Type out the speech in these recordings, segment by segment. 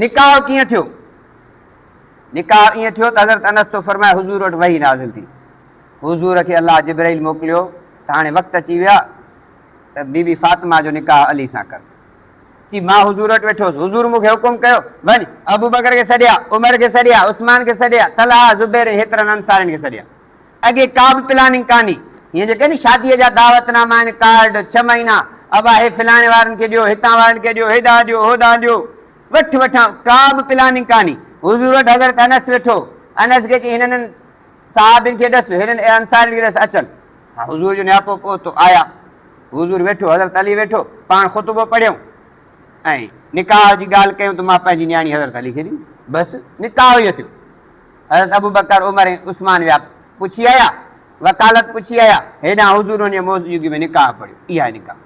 نڪاح ڪيئن ٿيو؟ نڪاح ائين ٿيو ته حضرت انس ٿو فرمائي حضور وٽ وحي نازل ٿي. حضور کي الله جبرائيل موڪليو ته هاڻي وقت اچي ويو آهي ته بي بي فاطمه جو نڪاح علي سان ڪر. چي مان حضور وٽ ويٺو هوس، حضور مون کي حڪم ڪيو، وڃ ابوبڪر کي سڏي آ، عمر کي سڏي آ، عثمان کي سڏي آ، طلحه، زبير ۽ هيترن انصارين کي سڏي آ. اڳي ڪا به پلاننگ ڪانهي. هيئن جيڪي نه شاديء جا دعوت ناما آهن، ڪارڊ، ڇهه مهينا، ابا هي فلاڻي وارن کي ڏيو، هتان وارن کي ڏيو، هيڏانهن ڏيو، هوڏانهن ڏيو. وٺ وٺان، ڪا به پلاننگ ڪانهي. حضور وٽ حضرت انس ويٺو. انس کي چيائين، هنن صحابين کي ڏس، هنن انصارين کي ڏس، اچن. ها حضور جو نياپو پهتو، آيا. حضور ويٺو، حضرت علي ويٺو، پاڻ خطبو پڙهيائون ۽ نڪاح جي ڳالهه ڪيائون ته مان پنهنجي نياڻي حضرت علي کي ڏني. بس نڪاح اهو ٿيو. حضرت ابوبڪر، عمر ۽ عثمان ويا پڇي آيا، وڪالت پڇي آيا، هيڏانهن حضور انهيء موجودگي ۾ نڪاح پڙهيو. اها آهي نڪاح.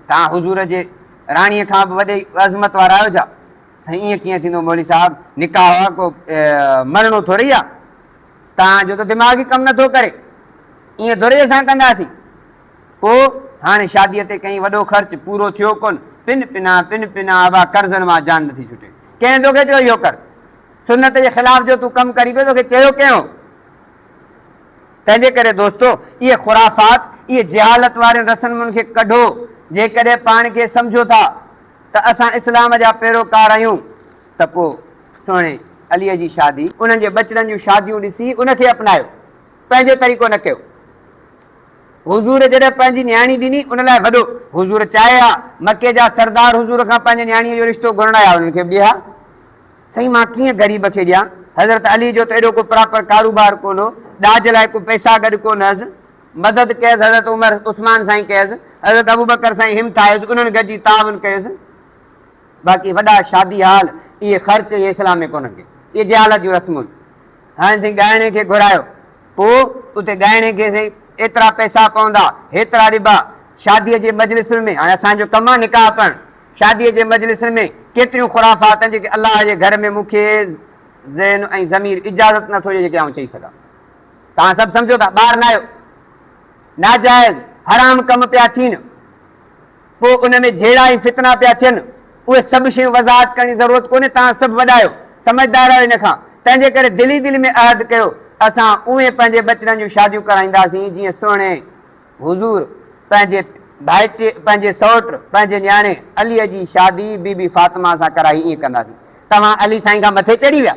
توهان حضور جي راڻيء کان به وڏي عظمت وارا آهيو ڇا؟ سائين ائين ڪيئن ٿيندو مولوي صاحب، نڪاح آ ڪو مرڻو ٿورئي آ. توهان جو ته دماغ ئي ڪم نٿو ڪري. ائين ٿورئي اسان ڪنداسين. پوء هاڻي شاديء تي ڪئين وڏو خرچ پورو ٿيو ڪونه. پن پنا پن پنا ابا قرضن مان جان نٿي ڇٽي. ڪنهن توکي چيو اهو ڪر. سنت جي خلاف جو تون ڪم ڪرين پيو توکي چيو ڪنهن هو؟ تنهنجي ڪري دوستو اهي خرافات اهي جهالت وارين رسمن کي ڪڍو. جيڪڏهن پاڻ کي سمجهو ٿا ته اسان اسلام جا پيروڪار آهيون ته پوء سهڻي عليء جي شادي انهن جي ٻچڙن جون شاديون ڏسي ان کي اپنايو. پنهنجو طريقو نه ڪيو. حضور جڏهن پنهنجي نياڻي ڏني ان لاء وڏو حضور چاهي ها مڪي جا سردار حضور کان پنهنجي نياڻيء جو رشتو گهرڻ آيا انهن کي به ڏي ها. سائين مان ڪيئن غريب کي ڏيان حضرت علي جو ته ايڏو ڪو پراپر ڪاروبار ڪونه هو ڏاج لاء ڪو پئسا گڏ ڪونه هئس مدد ڪيس حضرت عمر عثمان سائين ڪيس حضرت ابوبڪر سائين همٿايس انهن گڏجي تعاون ڪيس باقي وڏا شادي هال اهي خرچ اهي اسلام ۾ ڪونهن ڪي اهي جهالت جون رسمون هاڻي سائين ڳائڻي کي گهرايو پوء اتي ڳائڻي کي سائين ايترا پئسا پوندا هيترا ڏبا شادي جي مجلسن ۾ هاڻي اسان جو ڪم آهي نڪاح پڙهڻ شادي جي مجلسن ۾ ڪيتريون خرافات آهن جيڪي الله جي گهر ۾ مون کي ذهن ۽ ضمير اجازت نٿو ڏئي جيڪي آئون چئي سگهان توهان سڀ سمجهو ٿا ٻار ناهيو ناجائز حرام ڪم پيا ٿين پوء ان ۾ جهيڙا ۽ فتنا پيا ٿين، اهي سڀ شيون وضاحت ڪرڻ جي ضرورت ڪونهي، توهان سڀ وڏا آهيو، سمجهدار آهيو ان کان، تنهنجي ڪري دل ئي دل ۾ عهد ڪيو، اسان اونهين پنهنجي ٻچڙن جون شاديون ڪرائينداسين جيئن سهڻي حضور پنهنجي ڀائٽي، پنهنجي سئوٽ، پنهنجي نياڻي عليء جي شادي بي بي فاطمه سان ڪرائي ائين ڪنداسين. توهان علي سائين کان مٿي چڙهي ويا.